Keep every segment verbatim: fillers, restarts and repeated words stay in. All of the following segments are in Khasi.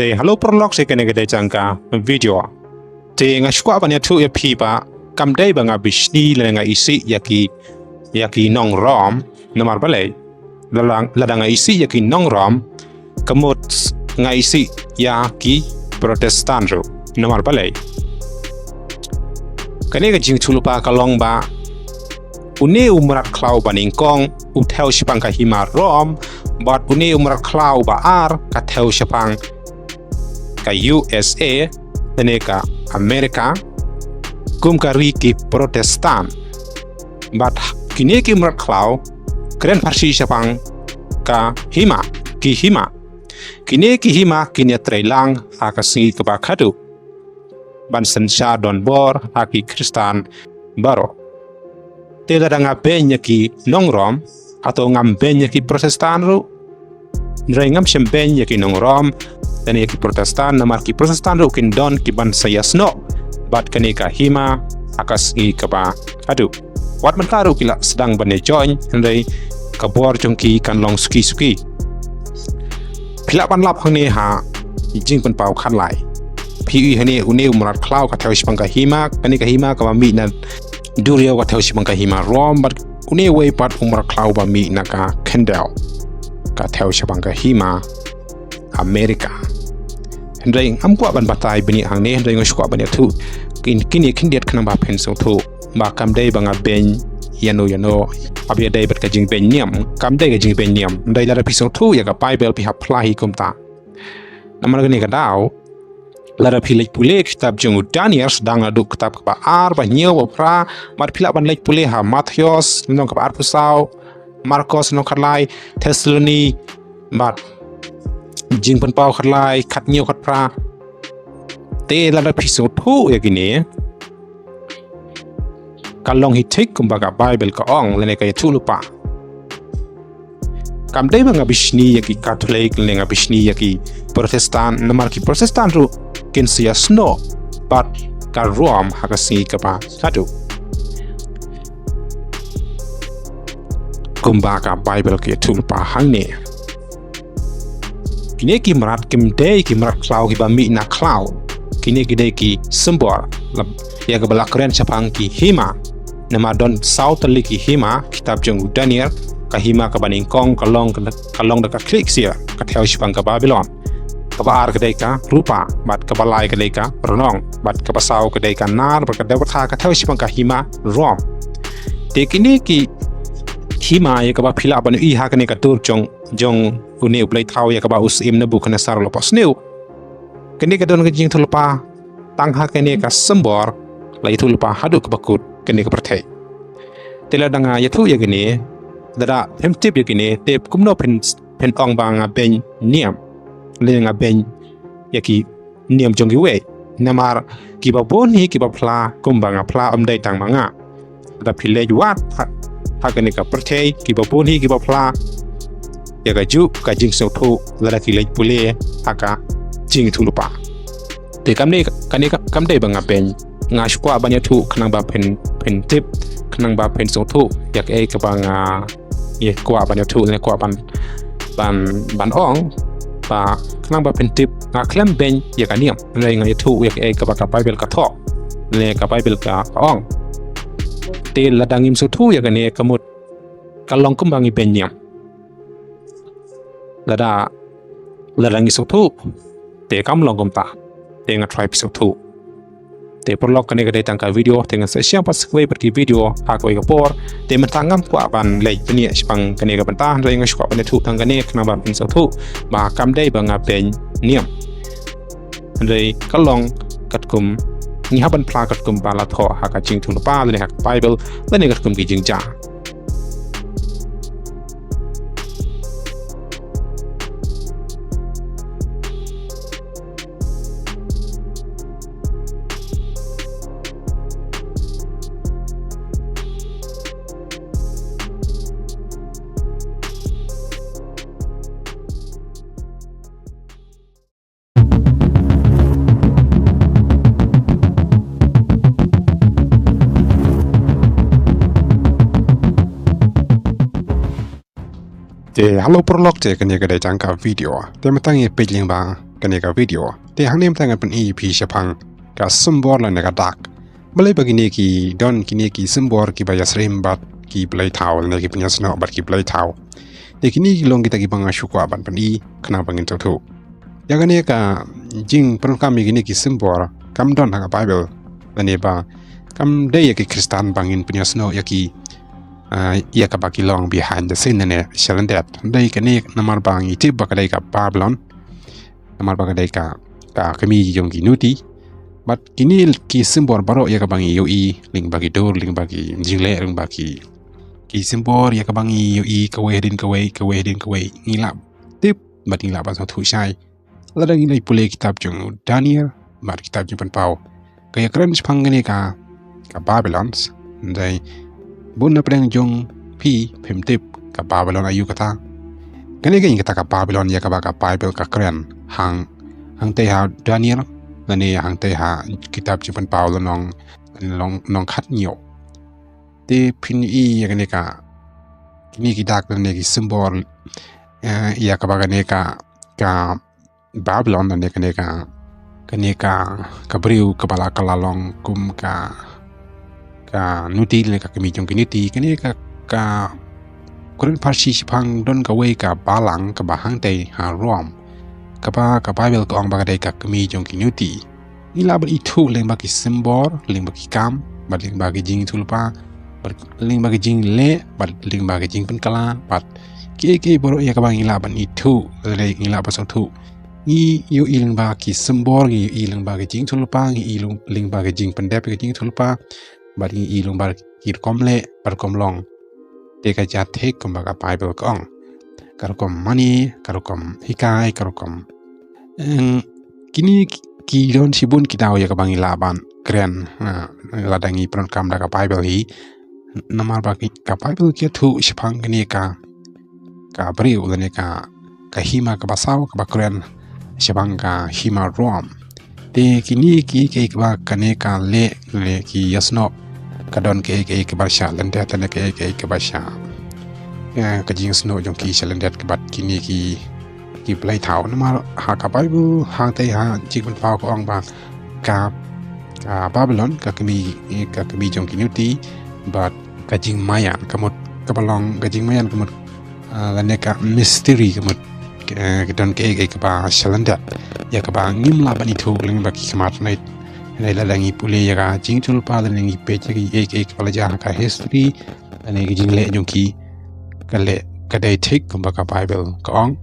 Te hello paralok, te kane ka dei tang ka video. Te nga sngewkwah ban ïathuh ïa phi ba kam dei ba nga bishni lane nga isih ïa ki, ïa ki nong Rom, namar balei? Lada, lada nga isih ïa ki nong Rom, ka mut nga isih ïa ki Protestant ruh, namar balei? Kane ka jingïathuhlypa ka long ba une u mrad khlaw ba nyngkong u thew shaphang ka hima Rom, bad une u mrad khlaw ba ar ka thew shaphang ka U S A, lane ka America, kum ka ri ki Protestant. Bad kine ki mrad khlaw kren pharshi shaphang ka hima, ki hima. Kine ki hima kin ïatrei lang ha ka sngi kaba khadduh ban synshar donbor ha ki Khristan baroh. Te lada nga beiñ ïa ki nong Rom, hato ngam beiñ ïa ki Protestant ruh? Hynrei ngam shym beiñ ïa ki nong Rom lane ïa ki Protestant, namar ki Protestant ruh kin don ki ban sa ïasnoh bad kane ka hima ha ka sngi kaba khadduh. Wat mynta ruh ki la sdang ban ïa join, hynrei ka bor jong ki kan long suki suki. Phi lah ban lap hangne ha Jingpynpaw khatlai. Phi ïohi hangne une u mrad khlaw ka thew shaphang ka hima, kane ka hima kaba mih na duriaw ka thew shaphang ka hima Rom, bad une uwei pat u mrad khlaw ba mih na ka khyndew ka thew shaphang ka hima America. Hynrei ngam kwah ban batai bniah hangne, hynrei nga sngewkwah ban ïathuh kin, kine khyndiat khnang ba phin sngewthuh ba kam dei ba nga beiñ ïano ïano, haba ïadei bad ka jingbeiñ niam. Kam dei ka jingbeiñ niam. Hynrei lada phi sngewthuh ïa ka Bible phi hap phla hi kumta. Namar kane ka daw, lada phi leit pule kitab jong u Daniel, sdang naduh kitab kaba ar, ba hynñiew, ba phra, bad phi lah ban leit pule ha Mathaios lynnong kaba arphew saw, Markos lynnong khatlai, Thessaloni, bad Jingpynpaw khatlai, khathynñiew, khatphra. Te lada phi sngewthuh ïa kine, ka long hi thik kumba ka Bible ka ong, lane ka ïathuhlypa. Kam dei ba nga bishni ïa ki Katholik lane nga bishni ïa ki Protestant, namar ki Protestant ruh kin sa ïasnoh bad ka Rom ha ka sngi kaba khadduh, kumba ka Bible ka ïathuhlypa hangne. Kine ki mrad kim dei ki mrad khlaw kiba mih na khlaw. Kine ki dei ki symbol, lab-, ïa kaba la kren shaphang ki hima. Namar don saw tylli ki hima, kitab jong u Daniel, ka hima kaba nyngkong ka long, ka long da ka khlieh ksiar, ka thew shaphang ka Babilon. Kaba ar ka dei ka rupa, bad kaba lai ka dei ka rnong, bad kaba saw ka dei ka nar, bad ka dei ka thew shaphang ka hima Rom. Te kine ki hima ïa kaba phi lah ban ïohi ha kane ka dur jong, jong une u blei thaw ïa kaba u syiem Nebukhadnessar u la pohsniew. Kane ka don ka jingïathuhlypa tang ha kane ka symbol, la ïathuhlypa haduh kaba kut kane ka pyrthei. Te lada nga ïathuh ïa kane, lada phim tip ïa kane, te kumno phin, phin ong ba nga beiñ niam, lane nga beiñ ïa ki niam jong kiwei? Namar kiba bun hi kiba phla kumba nga phla, ym dei tang ma nga. Lada phi leit wad ha, ha kane ka pyrthei, kiba bun hi kiba phla ïa kajuh ka jingsngewthuh lada ki leit pule ha ka Jingïathuhlypa. Te kam dei, kane ka, kam dei ba nga beiñ. Nga sngewkwah ban ïathuh khnang ba phin, phin tip, khnang ba phin sngewthuh ïa kaei kaba nga ïa kwah ban ïathuh, lane kwah ban, ban, ban ong, ba khnang ba phin tip, nga khlem beiñ ïa ka niam, lane nga ïathuh ïa kaei kaba ka Bible ka thoh, lane ka Bible ka, ka ong. Te lada ngim sngewthuh ïa kane, ka mut ka long kumba ngi beiñ niam. Lada, lada ngi sngewthuh, te kam long kumta. Te nga try phi sngewthuh. Te paralok, kane ka dei tang ka video, te ngan sa ïashem pat sa kawei pat ki video ha kawei ka por. Te mynta ngam kwah ban leit bniah shaphang kane ka bynta, hynrei nga sngewkwah ban ïathuh tang kane khnang ba phin sngewthuh ba kam dei ba nga beiñ niam. Hynrei ka long katkum, ngi hap ban phla katkum ba la thoh ha ka Jingïathuhlypa lane ha ka Bible lane katkum ki jingjia. Te hello paralok, te kane ka dei tang ka video. Te mynta ngin peit lyngba kane ka video. Te hangne mynta ngan pyni ïa phi shaphang ka symbol lane ka dak. Balei ba kine ki don kine ki symbol kiba ïasyriem bad ki blei thaw lane ki pynïasnoh bad ki blei thaw. Te kine ki long kita kiba nga shu kwah ban pyni khnang ba ngin sngewthuh. Ïa kane ka jingpyndonkam ïa kine ki symbol kam don ha ka Bible lane ba kam dei ïa ki Khristan ba ngin pynïasnoh ïa ki, ah, ïa kaba ki long behind the scene lane shalyndet. Dei kane namar ba ngi tip ba ka dei ka Babilon. Namar ba ka dei ka, ka kmie jong ki nuti. Bad kine ki symbol baroh ïa kaba ngi ïohi, lyngba ki dur, lyngba ki jingleh, lyngba ki, ki symbol ïa kaba ngi ïohi kawei hadien kawei, kawei hadien kawei. Ngi lah tip bad ngi lah ban sngewthuh shai lada ngi la pule kitab jong u Daniel bad kitab Jingpynpaw. Ka ïakren shaphang kane ka, ka Babilon. Hynrei bun na pdeng jong phi phim tip ka Babilon aïu kata. Kane ka ïing kata ka Babilon ïa kaba ka Bible ka kren hang, hangtei ha Daniel lane hangtei ha kitab Jingpynpaw lynnong, lynnong, lynnong khathynñiew. Te phin ïohi ïa kane ka, kine ki dak lane ki symbol, eh, ïa kaba kane ka, ka Babilon lane kane ka, kane ka, ka briew kaba la, ka la long kum ka, ka nuti lane ka kmie jong ki nuti, kane ka, ka kren pharshi shaphang don kawei ka balang kaba hangtei ha Rom. Kaba ka Bible ka ong ba ka dei ka kmie jong ki nuti. Ngi lah ban ithuh lyngba ki symbol, lyngba ki kam, bad lyngba ki jingïathuhlypa, bad lyngba ki jingleh, bad lyngba ki jingpynkylla, bad kiei kiei baroh ïa kaba ngi lah ban ithuh, lane ngi lah ban sngewthuh. Ngi ïohi lyngba ki symbol, ngi ïohi lyngba ki jingïathuhlypa, ngi ïohi lyng-, lyngba ki jingpyndep ki jingïathuhlypa, bad ngi ïohi lyngba ki rukom leh, bad rukom long. Te ka jia thik kumba ka Bible ka ong. Ka rukom mane, ka rukom hikai, ka rukom, eh, kine ki, ki don shibun ki daw ïa kaba ngi lah ban kren, eh, lada ngi pyndonkam da ka Bible hi. Namar ba ki, ka Bible ka ïathuh shaphang kane ka, ka briew lane ka, ka hima kaba saw kaba kren shaphang ka hima Rom. Te kine kiei kiei kiba kane ka leh lane ki ïasnoh, ka don kiei kiei kiba shalyndet lane kiei kiei kiba sha, eh, ka jingïasnoh jong ki shalyndet bad kine ki, ki blei thaw. Namar ha ka Bible hangtei ha Jingpynpaw ka ong ba ka, ka Babilon ka kmie, ka kmie jong ki nuti bad ka jingmaïan ka mut kaba long ka jingmaïan ka mut, ah, lane ka mystery ka mut, eh, ka don kiei kiei kaba shalyndet ïa kaba ngim lah ban ithuh lyngba ki khmat. Hynrei, hynrei lada ngi pule ïa ka jingïathuhlypa lane ngi peit ïa kiei kiei kaba la jia ha ka history lane ki jingleh jong ki, ka leh ka dei thik kumba ka Bible ka ong.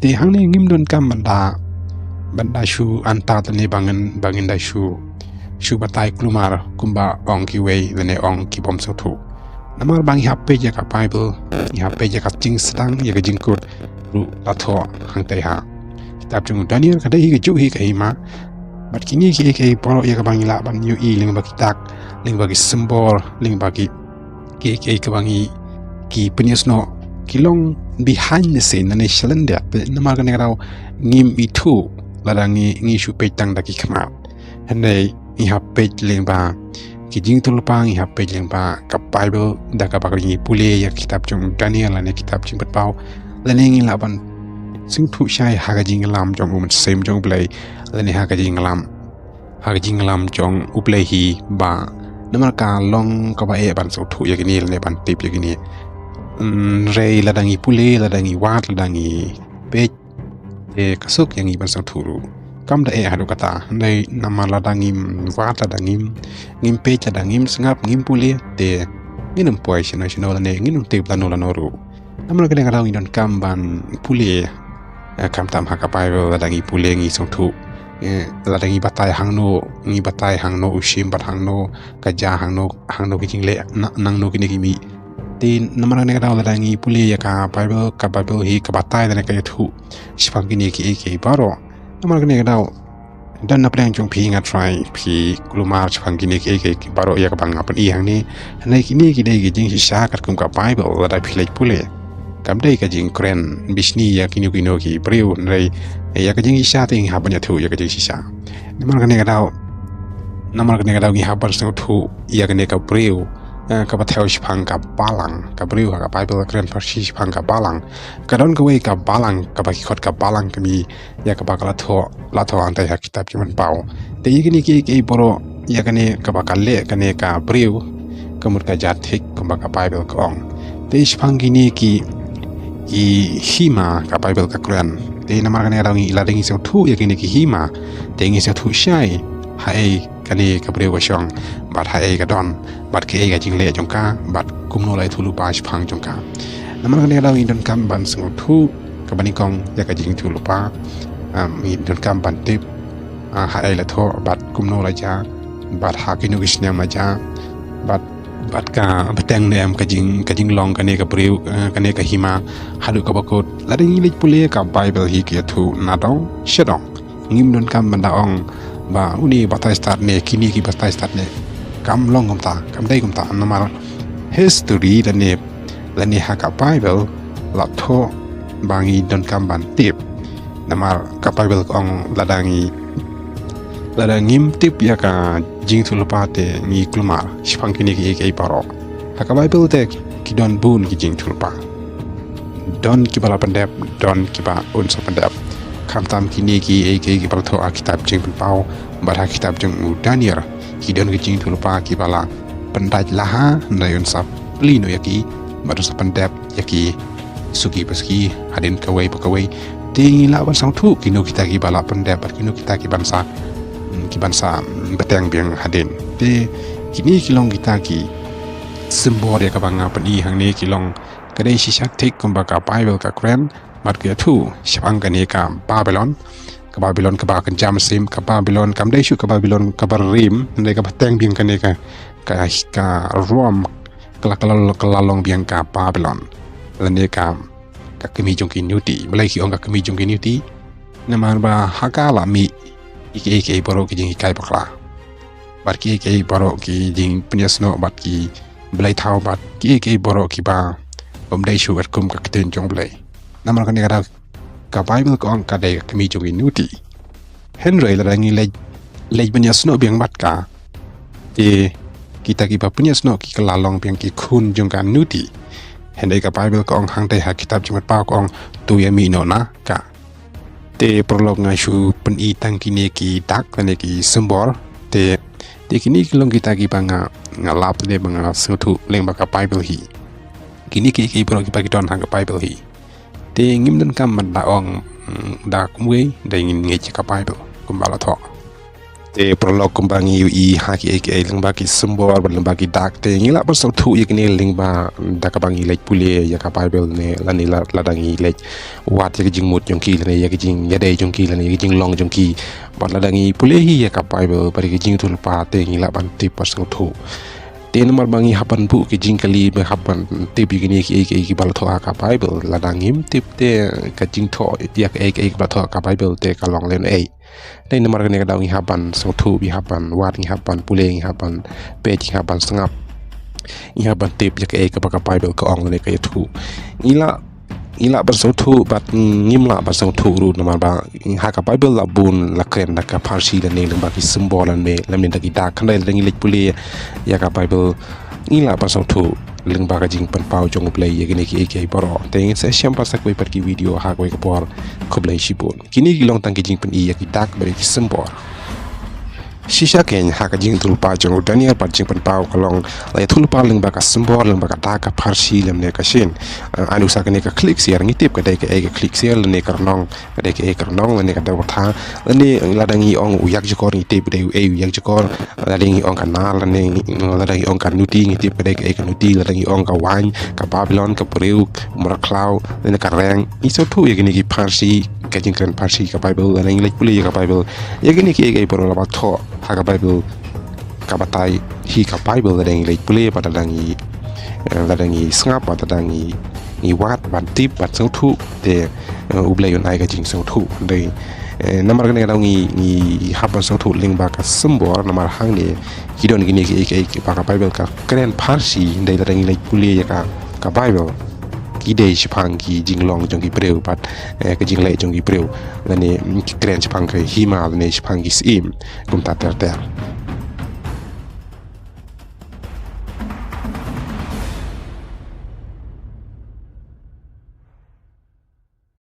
Te hangne ngim donkam ban da, ban da shu antad lane ba ngin, ba ngin da shu, shu batai kulmar kumba ong kiwei lane ong ki bym sngewthuh. Namar ba ngi hap peit ïa ka Bible, ngi hap peit ïa ka jingsdang, ïa ka jingkut ruh la thoh hangtei ha kitab jong u Daniel, ka dei hi kajuh hi ka hima. Bad kine kiei kiei baroh ïa kaba ngi lah ban ïohi lyngba ki dak, lyngba ki symbol, lyngba ki, kiei kiei kaba ngi, ki pynïasnoh, ki long behind the scene lane shalyndet. Namar kane ka daw ngim ithuh lada ngi, ngi shu peit tang da ki khmat. Hynrei ngi hap peit lyngba ki jingïathuhlypa, ngi hap peit lyngba ka Bible, da kaba ngi pule ïa ka kitab jong u Daniel lane kitab Jingpynpaw. Lane ngi lah ban sngewthuh shai ha ka jingïalam jong u Mynsiem jong u Blei lane ha ka jingïalam, ha ka jingïalam jong u Blei hi ba namar ka long kaba eh ban sngewthuh ïa kine lane ban tip ïa kine. Hynrei lada ngi pule, lada ngi wad, lada ngi peit, te ka suk ïa ngi ban sngewthuh ruh. Kam da eh haduh katta, hynrei namar lada ngim wad, lada ngim, ngim peit, lada ngim sngap, ngim pule, te ngin ym poi shano shano lane ngin ym tip lano lano ruh. Namar kane ka daw ngi donkam ban pule, eh, khamtam ha ka Bible, lada ngi pule ngi sngewthuh. Eh, lada ngi batai hangno, ngi batai hangno u shim bad hangno ka jia, hangno, hangno ki jingleh, na-, nangno kine ki mih. Te namar kane ka daw lada ngi pule ïa ka Bible, ka Bible hi ka batai lane ka ïathuh shaphang kine kiei kiei baroh. Namar kane ka daw don na pdeng jong phi, nga tharai phi kulmar shaphang kine kiei kiei baroh ïa kaba nga pyni hangne. Hynrei kine ki dei ki jingshisha katkum ka Bible lada phi leit pule. Kam dei ka jingkren bishni ïa kino kino ki briew, hynrei ïa ka jingshisha te ngi hap ban ïathuh ïa ka jingshisha. Namar kane ka daw, namar kane ka daw ngi hap ban sngewthuh ïa kane ka briew eh, kaba thew shaphang ka balang, ka briew ha ka Baibl ka kren pharshi shaphang ka balang. Ka don kawei ka balang, kaba ki khot ka balang kmie, ïa kaba ka la thoh, la thoh hangtai ha kitab Jingpynpaw. Te ïa kine ki, ki baroh, ïa kane kaba ka leh kane ka briew, ka mut ka jait thik, kumba ka Baibl ka ong. Te shaphang kine ki, ki hima ka Baibl ka kren. Te namar kane ka daw ngi, lada ngi sngewthuh ïa kine ki hima, te ngi sngewthuh shai haei kane ka briew ka shong, bad haei ka don, bad kaei ka jingleh jong ka, bad kumno la ïathuhlypa shaphang jong ka. Namar kane ka daw ngi donkam ban sngewthuh kaba nyngkong ïa ka jingïathuhlypa, um, ngi donkam ban tip, ah, haei la thoh, bad kumno la jia, bad ha kino ki snem la jia, bad, bad ka bteng ne em ka jing, ka jinglong kane ka briew, eh, kane ka hima, haduh kaba kut. Lada ngi leit pule ka Baibl hi ka ïathuh nadong shadong. Ngim donkam ban da ong ba une batai stad ne, kine ki batai stad ne. Kam long kumta, kam dei kumta, namar history lane, lane ha ka Baibl la thoh ba ngi donkam ban tip. Namar ka Baibl ka ong lada ngi, lada ngim tip ïa ka jingïathuhlypa te ngi kulmar shaphang kine kiei kiei baroh. Ha ka Baibl te ki don bun ki jingïathuhlypa. Don kiba la pyndep, don kiba un sa pyndep. Khamtam kine kiei kiei kiba la thoh ha kitab Jingpynpaw bad ha kitab jong u Daniel, ki don ki jingïathuhlypa kiba la pyndait la ha, hynrei un sa plie noh ïa ki, bad un sa pyndep ïa ki suki pa suki, hadien kawei pa kawei. Te ngi lah ban sngewthuh kino kita kiba la pyndep bad kino kita ki ban sa, hmm, ki ban sa, hmm, bteng biang hadien. Te kine ki long kita ki symbol ïa kaba nga pyni hangne, ki long ka dei shisha thik kumba ka Baibl ka kren, bad ka ïathuh shaphang kane ka Babilon. Ka Babilon kaba kynja mynsiem, ka Babilon kam dei shuh ka Babilon kaba rim, hynrei kaba bteng biang kane ka, ka, ka Rom, ka la, ka la, ka la long biang ka Babilon. Lane ka, ka kmie jong ki niuti. Balei ki ong ka kmie jong ki niuti? Namar ba ha ka la mih ïa kiei kiei baroh ki jinghikai bakla, bad kiei kiei baroh ki jingpynïasnoh bad ki blei thaw, bad kiei kiei baroh kiba ym dei shuh katkum ka ktien jong U Blei. Namar kane ka daw ka Baibl ka ong ka dei ka kmie jong ki niuti. Hynrei lada ngi leit, leit pynïasnoh biang bad ka, te kita kiba pynïasnoh ki ka la long biang ki khun jong ka niuti. Hynrei ka Baibl ka ong hangtai ha kitab Jingpynpaw ka ong, to ïamih noh na ka. Te paralok, nga shu pyni tang kine ki dak lane ki symbol. Te, te kine ki long kita kiba nga, nga lap te ba nga sngewthuh lyngba ka Baibl hi. Kine ki, ki baroh kiba ki don ha ka Baibl hi. Te ngim donkam ban da ong, mm, da kumwei, da ngin ngeit ïa ka Baibl kumba la thoh. Te paralok, kumba ngi ïohi ha kiei kiei lyngba ki symbol bad lyngba ki dak, te ngi lah ban sngewthuh ïa kine lyngba da kaba ngi leit pule ïa ka Baibl ne, lane la, lada ngi leit wad ïa ka jingmut jong ki, lane ïa ka jingïadei jong ki, lane ïa ka jinglong jong ki. Bad lada ngi pule hi ïa ka Baibl bad ïa ka jingïathuhlypa, te ngi lah ban tip bad sngewthuh. Te namar ba ngi hap ban buh ki jingkylli, ba hap ban tip ïa kine kiei kiei kiba la thoh ha ka Baibl. Lada ngim tip te ka jingthoh ïa kiei kiei kiba la thoh ha ka Baibl, te ka long lehnohei. Te namar kane ka daw ngi hap ban sngewthuh, ngi hap ban wad, ngi hap ban pule, ngi hap ban peit, ngi hap ban sngap, ngi hap ban tip ïa kaei kaba ka Baibl ka ong lane ka ïathuh. Ngi lah, ngi lah ban sngewthuh bad ngim lah ban sngewthuh ruh, namar ba ha ka Baibl la bun la kren da ka pharshi lane lyngba ki symbol lane, lane da ki dak. Hynrei lada ngi leit pule ïa ka Baibl, ngi lah ban sngewthuh lyngba ka jingpynpaw jong U Blei ïa kine kiei kiei baroh. Te ngin sa ïashem pat sa kawei pat ki video ha kawei ka por. Khublei shibun. Kine ki long tang ki jingpyni ïa ki dak bad ki symbol. Shisha kein ha ka jingïathuhlypa jong u Daniel bad Jingpynpaw ka long, la ïathuhlypa lyngba ka symbol, lyngba ka dak, ka pharshi lane ka shin. Eh, anu sa kane ka khlieh ksiar, ngi tip ka dei kaei ka khlieh ksiar lane ka rnong, ka dei kaei ka rnong lane ka dewbyrtha, lane lada ngi ong u ïakjakor ngi tip ka dei uei u ïakjakor, lada ngi ong ka nar lane, lada ngi ong ka niuti ngi tip ka dei kaei ka niuti, lada ngi ong ka waiñ, ka Babilon, ka briew, u mrad khlaw, lane ka reng, ngi sngewthuh ïa kine ki pharshi, ka jingkren pharshi ka Baibl, lada ngi leit pule ïa ka Baibl, ïa kine kiei kiei baroh la ba thoh ha ka Baibl, ka batai hi ka Baibl, lada ngi leit pule bad lada ngi, eh, lada ngi sngap bad lada ngi, ngi wad ban tip ban sngewthuh, te, eh, U Blei un ai ka jingsngewthuh. Dei, eh, namar kane ka daw ngi, ngi hap ban sngewthuh lyngba ka symbol, namar hangne ki don kine kiei kiei kiba ka Baibl ka kren pharshi, dei lada ngi leit pule ïa ka, ka Baibl, ki dei shaphang ki jinglong jong ki briew bad, eh, ka jingleh jong ki briew, lane, mm, ki kren shaphang ka hima lane shaphang ki syiem, kumta ter ter.